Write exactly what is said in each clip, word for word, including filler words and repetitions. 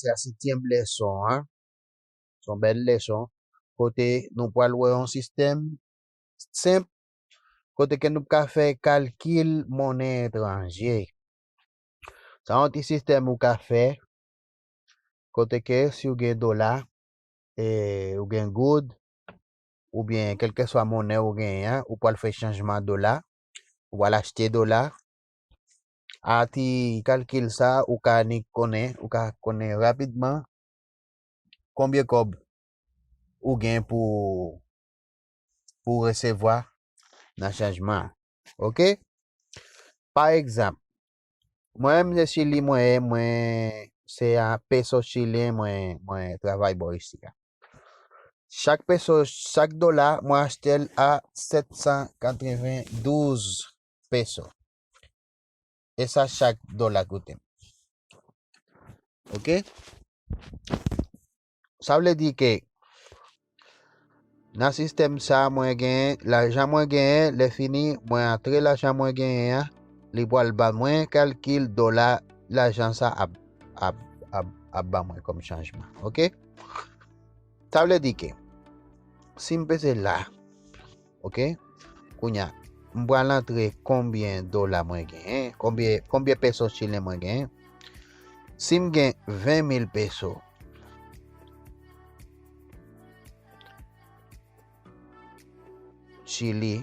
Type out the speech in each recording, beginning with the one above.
Sa se setyèm lèson an. Se yon bèl lèson kote nou pral wè yon sistèm senp kote ke nou ka fè kalkil monnen etranje. Sa yon ti sistèm ou ka fè kote ke si w gen dola, e, ou gen goud, oubyen kèlkeswa monnen ou genyen an, ou pral fè chanjman dola, ou pral achte dola. A ti kalkil sa, ou ka nik konnen, ou ka konnen rapidman konbyen kòb ou gen pou, pou resevwa nan chanjman an. Oke? Pa egzanp, mwen menm se Chili mwen ye, mwen se a peso chilyen mwen, mwen travay bò isi a. Chak peso, chak dola, mwen achte l a sèt san katrevendouz peso. E sa chak dola koute m. Oke? Sa vle di ke nan sistèm sa, mwen genyen, lajan mwen genyen, lè fini, mwen antre lajan mwen genyen an, li pral ba mwen kalkil dola lajan sa ap, ap, ap, ap ba mwen kòm chanjman. Oke? Sa vle di ke si m peze la, oke? Kounye a, m pral antre konbyen dola mwen genyen, konbyen, konbyen peso chilyen mwen genyen. Si m gen ven mil peso Chili,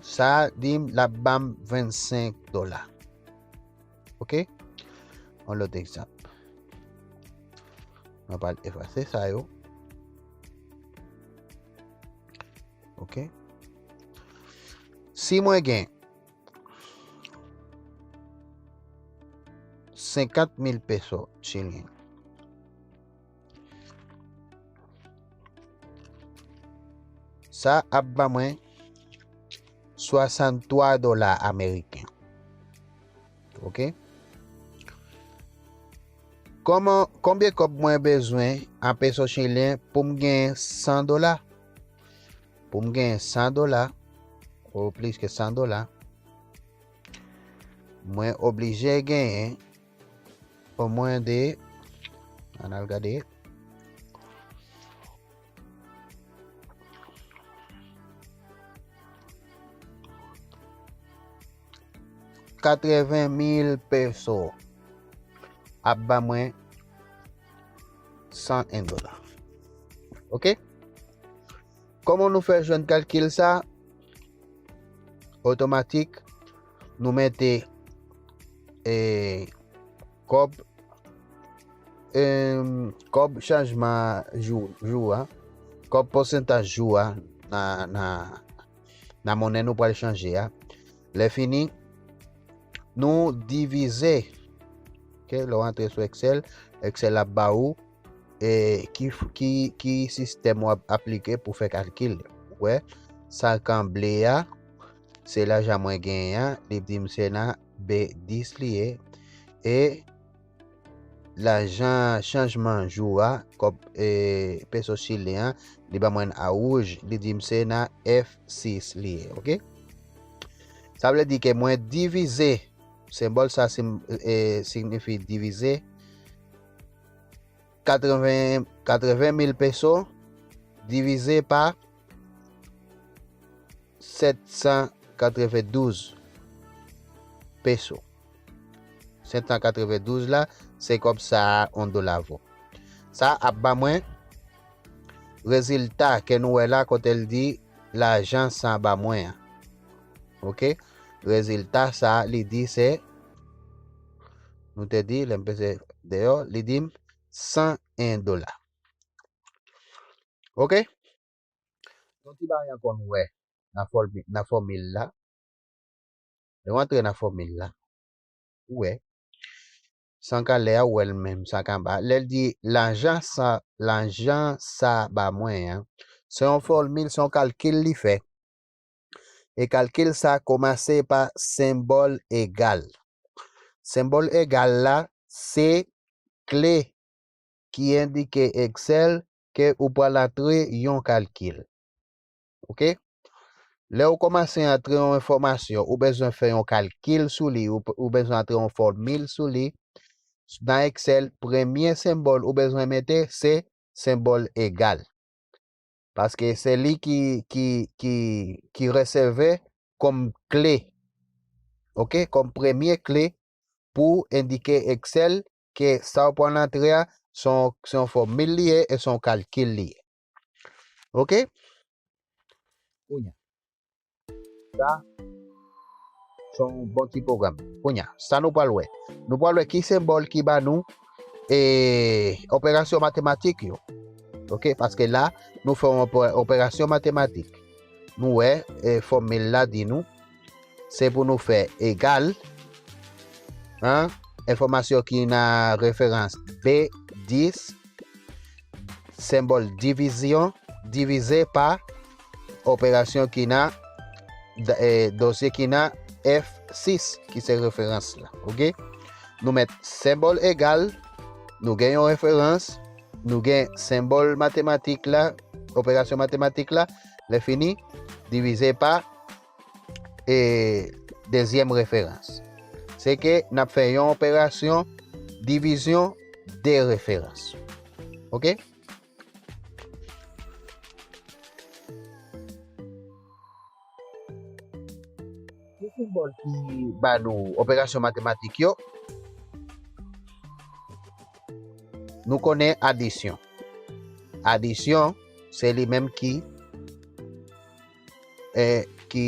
sa di m l ap ban m vennsenk dola. Oke? Yon lòt egzanp. Mwen pral efase sa yo. Oke? Si mwen gen senkant mil peso chilyen, sa ap ban mwen swasanntwa dola ameriken. Oke? Kòman, konbyen kòb mwen bezwen an peso chilyen pou m gen san dola? Pou m gen san dola, ou plis ke san dola, mwen oblije genyen omwen de, ann al gade, katreven mil peso ap ban mwen san en dola. Oke? Kòman nou fè jwenn kalkil sa? Otomatik, nou mete, e, kòb, em, kòb chanjman jou, jou a, kòb pòsantaj jou a nan, nan, nan monnen nou pral chanje a. Lè fini, nou divize. Oke, lè w antre sou Excel, Excel ap ba ou e ki, ki, ki sistèm w ap aplike pou fè kalkil. Ou wè, sa k an ble a, se lajan mwen genyen an, li di m se nan B dis li ye. E lajan chanjman jou a, kòb, e, peso chilyen an, li ban mwen a wouj, li di m se nan F sis li ye, oke? Sa vle di ke mwen divize, senbòl sa sim-, e, siyifi divize, katreven, katreven mil peso divize pa sèt san katrevendouz peso. Sèt san katrevendouz la, se kòb sa a yon dola vo. Sa ap ba mwen rezilta ke nou wè la kote l di lajan sa ba mwen an. Oke? Rezilta sa a, li di se, nou te di, lè m peze deyò, li di m san en dola. Oke? Yon ti bagay ankò nou wè nan fòmi-, nan fòmil la. Lè w antre nan fòmil la, ou wè, san kalè a, ou wè l menm, san kanba. Lè l di lajan sa, lajan sa ba mwen an, se yon fòmil, se yon kalkil li fè. E kalkil sa kòmanse pa senbòl egal. Senbòl egal la, se kle ki endike Excel ke ou pral antre yon kalkil. Oke? Lè ou kòmanse antre yon enfòmasyon, ou bezwen fè yon kalkil sou li, ou, ou bezwen antre yon fòmil sou li, nan Excel, premye senbòl ou bezwen mete, se senbòl egal. Paske se li ki, ki, ki, ki reseve kòm kle, oke, kòm premye kle pou endike Excel ke sa w pral antre a, se yon, se yon fòmil li ye e se yon kalkil li ye. Oke? Kounye a. Sa, se yon bon ti pwogram. Kounye a, sa nou pral wè. Nou pral wè ki senbòl ki ba nou, e, operasyon matematik yo. Oke, paske la, nou fè yon opè-, operasyon matematik. Nou wè, e, fòmil la di nou, se pou nou fè egal, an, enfòmasyon ki nan referans B dis, senbòl divizyon, divize pa operasyon ki nan, d-, e, dosye ki nan F sis, ki se referans la, oke? Nou met senbòl egal, nou gen yon referans, nou gen senbòl matematik la, operasyon matematik la, lè fini, divize pa, e, dezyèm referans. Se ke n ap fè yon operasyon divizyon de referans. Oke? Ki senbòl ki ba nou operasyon matematik yo? Nou konnen adisyon. Adisyon, se li menm ki, e, ki,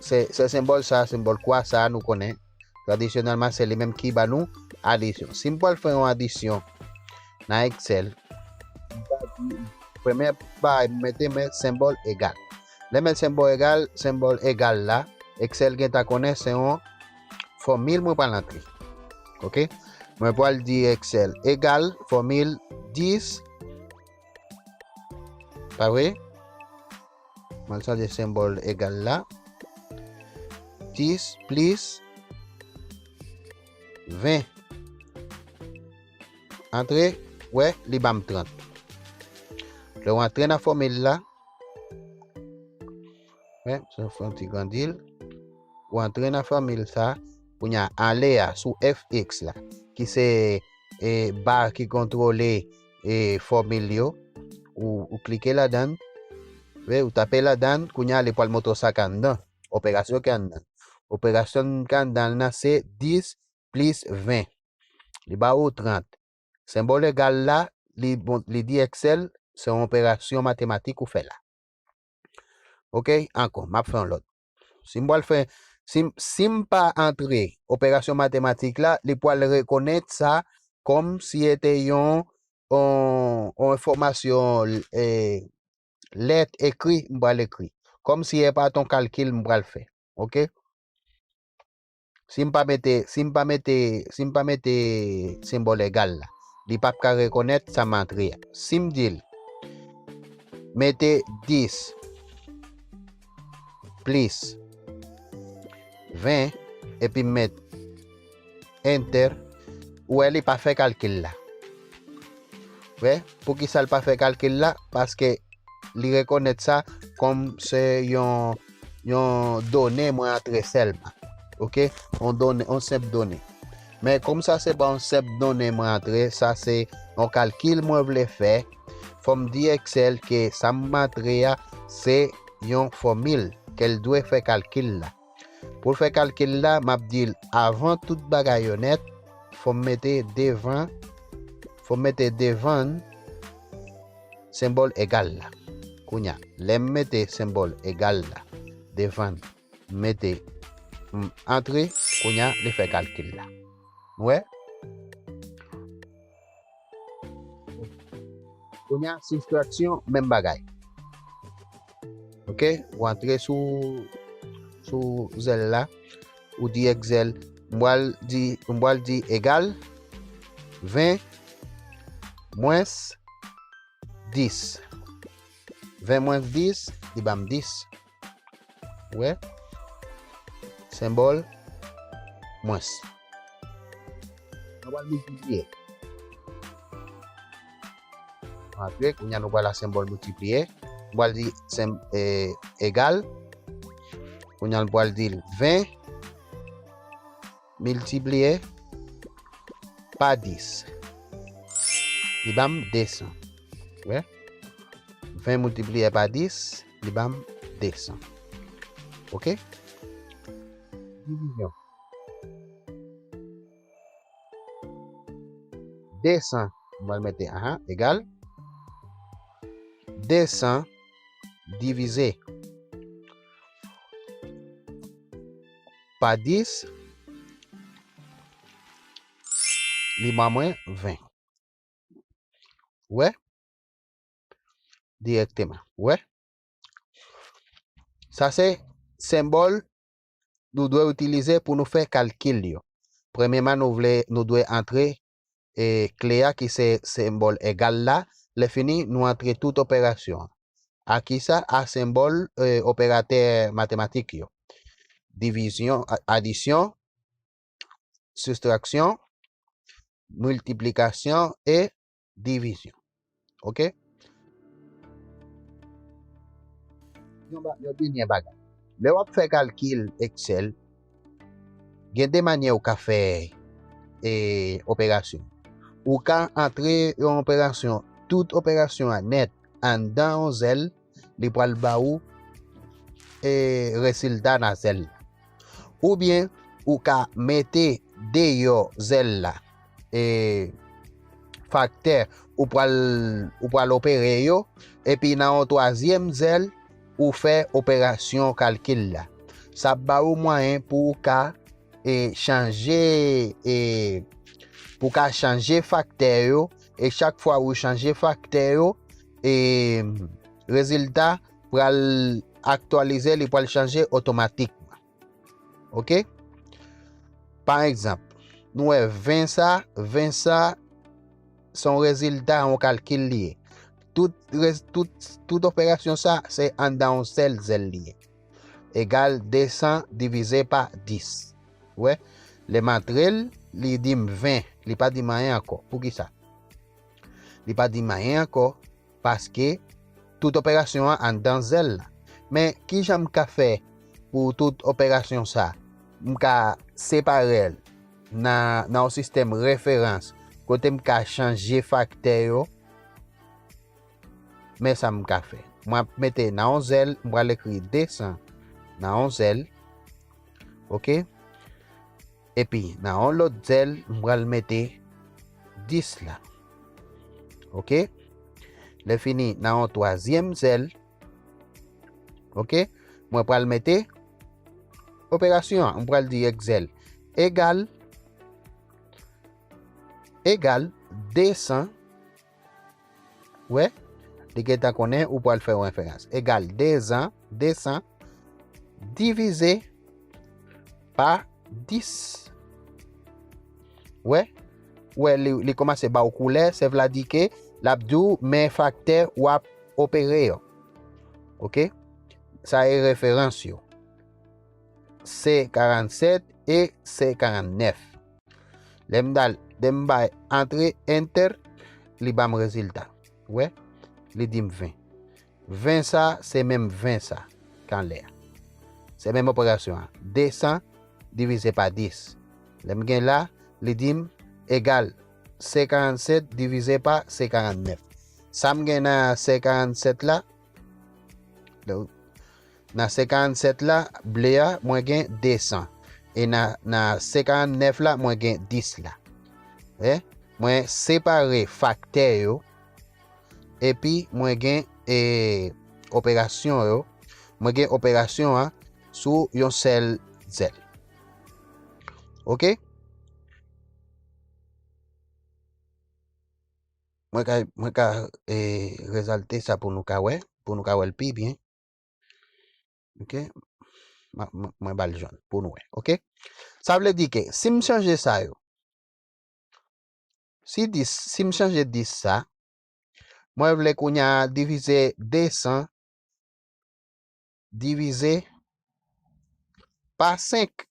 se, se senbòl sa, senbòl kwa sa, nou konnen. Tradisyonèlman, se li menm ki ba nou adisyon. Si m pral fè yon adisyon nan Excel, m ka di, premye bagay m mete, men senbòl egal. Lè m met senbòl egal, senbòl egal la, Excel gentan konnen se yon fòmil mwen pral antre. Oke? Mwen pral di Excel egal fòmil dis, pa vre? Mwen chanje senbòl egal la. Dis plis ven. Antre, wè, li ban m trant. Lè w antre nan fòmil la, wè, sa fè yon ti grandi l. Ou antre nan fòmil sa, kounye a, ale a sou F X la, ki se, e, ba ki kontwole, e, fòmil yo. Ou, ou klike ladan l, wè, ou tape ladan l, kounye a, li pral montre w sa k anndan, operasyon ki anndan. Operasyon ki anndan l nan se dis plis ven. Li ba ou trant. Senbòl egal la, li bon, li di Excel, se yon operasyon matematik ou fè la. Oke, ankò, m ap fè yon lòt. Si m pral fè, si m, si m pa antre operasyon matematik la, li pral rekonèt sa kòm si e te yon, yon, yon enfòmasyon, e, lèt ekri, m pral ekri. Kòm si e pa t yon kalkil m pral fè. Oke? Si m pa mete, si m pa mete, si m pa mete senbòl egal la, li p ap ka rekonèt sa m antre a. Si m di l, mete dis plis ven, epi m met enter, ou wè li pa fè kalkil la. Wè, poukisa l pa fè kalkil la? Paske li rekonèt sa kòm se yon, yon done mwen antre sèlman. Oke? Yon done, yon senp done. Men kòm sa se pa yon senp done mwen antre, sa se yon kalkil mwen vle fè. Fò m di Excel ke sa m antre a, se yon fòmil, ke l dwe fè kalkil la. Pou l fè kalkil la, m ap di l avan tout bagay yo nèt, fò m mete devan, fò m mete devan senbòl egal la. Kounye a, lè m mete senbòl egal la devan, m mete, m antre, kounye a, li fè kalkil la. Ou wè? Kounye a, soustraksyon, menm bagay. Oke, ou antre sou, sou zèl la, ou di Excel, m pral di, m pral di egal ven mwens dis. Ven mwens dis, li ban m dis. Ou wè? Senbòl mwens. Nou pral miltipliye. Antre, kounye a nou pral a senbòl miltipliye. Nou pral di senb-, e, egal. Kounye a nou pral di ven miltipliye pa dis. Li ban m de san. Wè? Ven miltipliye pa dis, li ban m de san. Oke? Divizyon. De san, mwen mete, aha, egal. De san divize pa dis, li ban mwen ven. Wè? Dirèkteman. Wè? Sa se senbòl nou dwe itilize pou nou fè kalkil yo. Premyeman, nou vle, nou dwe antre, e, kle a ki se senbòl egal la. Lè fini, nou antre tout operasyon an. A kisa? A senbòl, e, operatè matematik yo. Divizyon, a-, adisyon, sistraksyon, miltiplikasyon e divizyon. Oke? Yon ba-, yon dènye bagay. Lè w ap fè kalkil Excel, gen de manyè ou ka fè, e, operasyon. Ou ka antre yon operasyon, tout operasyon an nèt, anndan yon zèl, li pral ba ou, e, rezilta nan zèl la. Oubyen, ou ka mete deyò zèl la, e, faktè ou pral, ou pral opere yo, epi nan yon twazyèm zèl, ou fè operasyon kalkil la. Sa ap ba ou mwayen pou ou ka, e, chanje, e, pou w ka chanje faktè yo, e chak fwa ou chanje faktè yo, e, rezilta pral aktyalize, li pral chanje otomatikman. Oke? Pa egzanp, nou wè ven sa, ven sa, se yon rezilta yon kalkil li ye. Tout rez-, tout, tout operasyon sa, se anndan yon sèl zèl li ye. Egal de san divize pa dis. Wè, lè m antre l, li di m ven, li pa di m anyen ankò. Poukisa? Li pa di m anyen ankò, paske tout operasyon an anndan zèl la. Men, kijan m ka fè pou tout operasyon sa? M ka separe l nan, nan yon sistèm referans, kote m ka chanje faktè yo. Men sa m ka fè. Mwen ap mete nan yon zèl, m pral ekri de san nan yon zèl. Oke? Epi, nan yon lòt zèl, m pral mete dis la. Oke? Lè fini, nan yon twazyèm zèl, oke? Mwen pral mete operasyon an. M pral di Excel egal, egal de san. Wè, li gentan konnen ou pral fè yon referans. Egal de san, de san divize pa dis. Wè, wè, li, li kòmanse ba w koulè, sa vle di ke l ap di w men faktè w ap opere yo. Oke? Sa e referans yo. Se karannsèt e se karannèf. Lè m dal, lè m bay antre enter, li ba m rezilta. Wè, li di m ven. Ven sa, se menm ven sa k anlè a. Se menm operasyon an. De san divize pa dis. Lè m gen la, li di m egal se karannsèt divize pa se karannèf. Sa m gen nan se karannsèt la, nan se karannsèt la, ble a, mwen gen de san. E nan, nan se karannèf la, mwen gen dis la. E mwen separe faktè yo, epi mwen gen, e, operasyon yo. Mwen gen operasyon an sou yon sèl zèl. Oke? Mwen ka, mwen ka, e, rezalte sa pou nou ka wè, pou nou ka wè l pi byen. Oke? Mwen, mwen, mwen ba l jòn pou nou wè. Oke? Sa vle di ke si m chanje sa yo, si dis, si m chanje dis sa, mwen vle kounye a divize de san divize pa senk.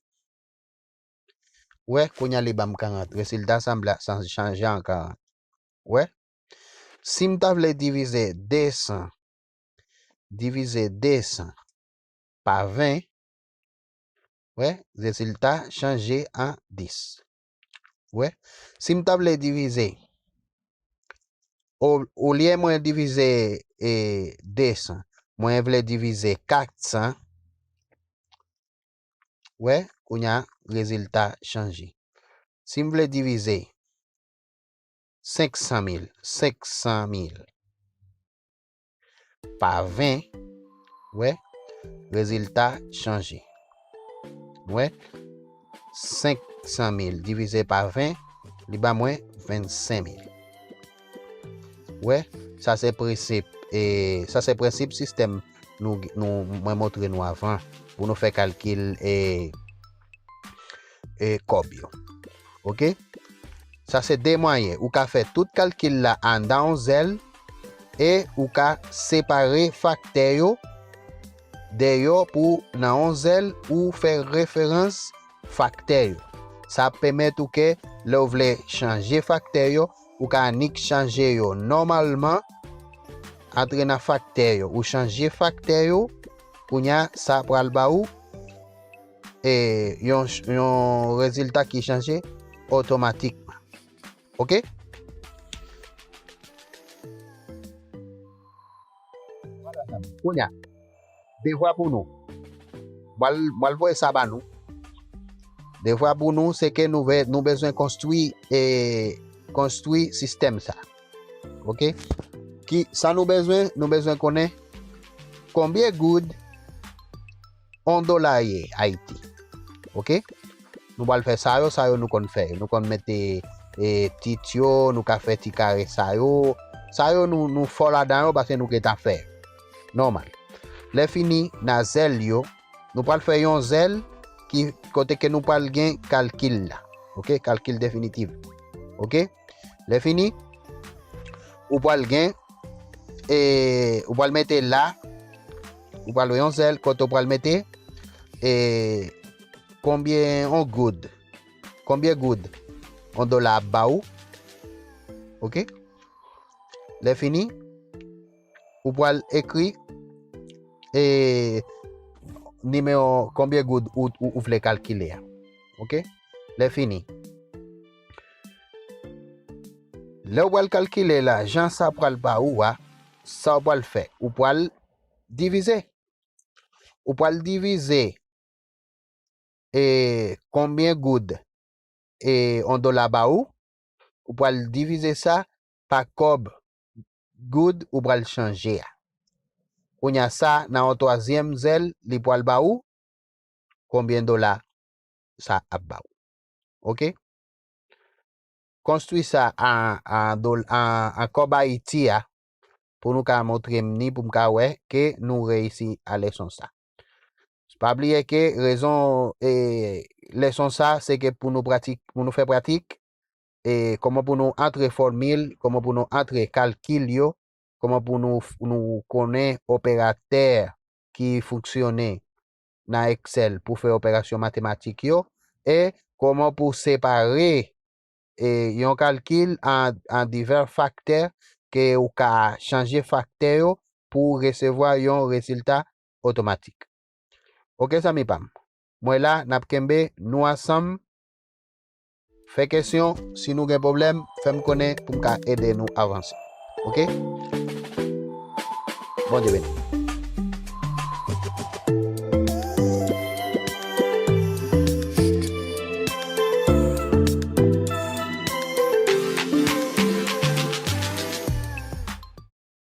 Wè, kounye a li ban m karant. Rezilta sanble sa chanje an karant. Wè, si m ta vle divize de san divize de san pa ven, wè, rezilta chanje an dis. Wè, si m ta vle divize, o- olye mwen divize e, de san, mwen vle divize kat san, wè, kounye a, rezilta chanje. Si m vle divize senk san mil, senk san mil pa ven, wè, rezilta chanje. Wè, senk san mil divize pa ven, li ba mwen vennsenk mil. Wè, sa se prensip, e, sa se prensip sistèm nou, nou, mwen montre nou avan pou nou fè kalkil, e, e, kòb yo. Oke? Sa se de mwayen. Ou ka fè tout kalkil la anndan yon zèl e ou ka separe faktè yo deyò pou nan yon zèl ou fè referans faktè yo. Sa ap pèmèt ou ke lè w vle chanje faktè yo, ou ka annik chanje yo nòmalman, antre nan faktè yo. Ou chanje faktè yo, kounye a, sa pral ba ou e, yon, yon rezilta ki chanje otomatikman. Oke? Kounye a, devwa pou nou. Mwen al, mwen al voye sa ba nou. Devwa pou nou, se ke nou, ve- nou bezwen konstwi, e, konstwi sistèm sa. Oke? Ki, sa nou bezwen, nou bezwen konnen konbyen goud yon dola ye Ayiti. Oke? Nou pral fè sa yo, sa yo nou konn fè. Nou konn mete, e, tit yo, nou ka fè ti kare sa yo. Sa yo nou, nou fò ladan yo paske nou gentan fè. Nòmal. Lè fini, nan zèl yo, nou pral fè yon zèl ki kote ke nou pral gen kalkil la. Oke? Kalkil definitif. Oke? Lè fini, ou pral gen, e, ou pral mete la, ou pral wè yon zèl kote ou pral mete, e, konbyen yon goud, konbyen goud yon dola ap ba ou. Oke? Lè fini, ou pral ekri, e, nimewo konbyen goud ou, ou, ou vle kalkile a. Oke? Lè fini. Lè w pral kalkile lajan sa pral ba ou a, sa w pral fè? Ou pral divize. Ou pral divize, e, konbyen goud, e, yon dola ba ou. Ou pral divize sa pa kòb goud ou pral chanje a. Kounye a sa, nan yon twazyèm zèl, li pral ba ou konbyen dola sa ap ba ou. Oke? Konstwi sa an, an, dol- an, an kòb Ayiti a pou nou ka montre m ni, pou m ka wè ke nou reyisi a leson sa. Pa bliye ke rezon, e, leson sa, se ke pou nou pratik, pou nou fè pratik, e, kòman pou nou antre fòmil, kòman pou nou antre kalkil yo, kòman pou nou, nou konnen operatè ki fonksyone nan Excel pou fè operasyon matematik yo, e kòman pou separe, e, yon kalkil an, an divè faktè ke ou ka chanje faktè yo pou resevwa yon rezilta otomatik. Oke, zanmi pa m. Mwen la, n ap kenbe, nou ansanm. Fè kesyon, si nou gen pwoblèm, fè m konnen pou m ka ede nou avanse. Oke? Bondye beni.